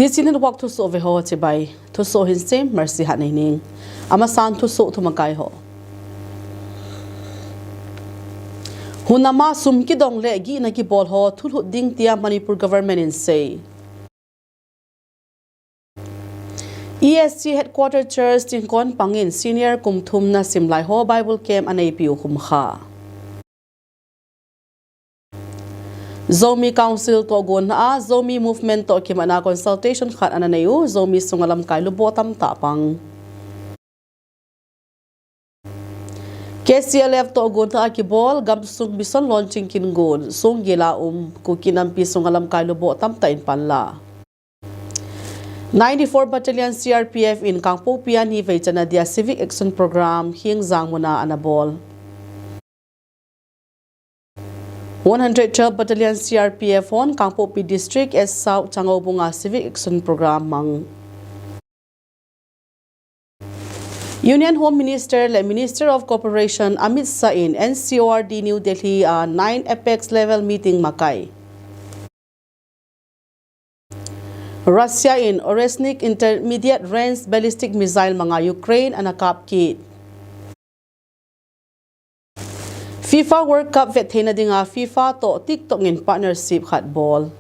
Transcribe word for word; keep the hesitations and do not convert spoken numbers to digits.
Tichun in vak thusoh ve ho chibai. Thusoh hin sem Mercy Hatneining. Amasan thusoh thumakai ho. Hun ama sum kidong le gihna kibol ho thulhut ding tia Manipur government in sei. E S G Headquarter Church Tingkon pangin senior kum thumna simlai ho Bible camp aneipiu khum kha. Zomi Council toh gon a, Zomi Movement toh kimana consultation khat ana neiu, Zomi sunga lamkai lubo tamtah pang. K C L F toh gon a kibol, gamsung mission launching kin gon, sung gila um, Kuki nampi sunga lamkai lubo tamtah in panla. Ninety-four Battalion C R P F in Kangpokpi a ni vei chana dia Civic Action Program Hingjang muna ana bol. One hundred twelve Battalion C R P F hon Kangpokpi District S South Changoubunga Civic Action Program mang. Union Home Minister le Minister of Cooperation Amit Shah in N C O R D New Delhi a nine apex level meeting makai. Russia in Oreshnik Intermediate Range Ballistic Missile manga Ukraine ana kap kit. FIFA World Cup vet theina dinga FIFA toh TikTok in partnership khat bol.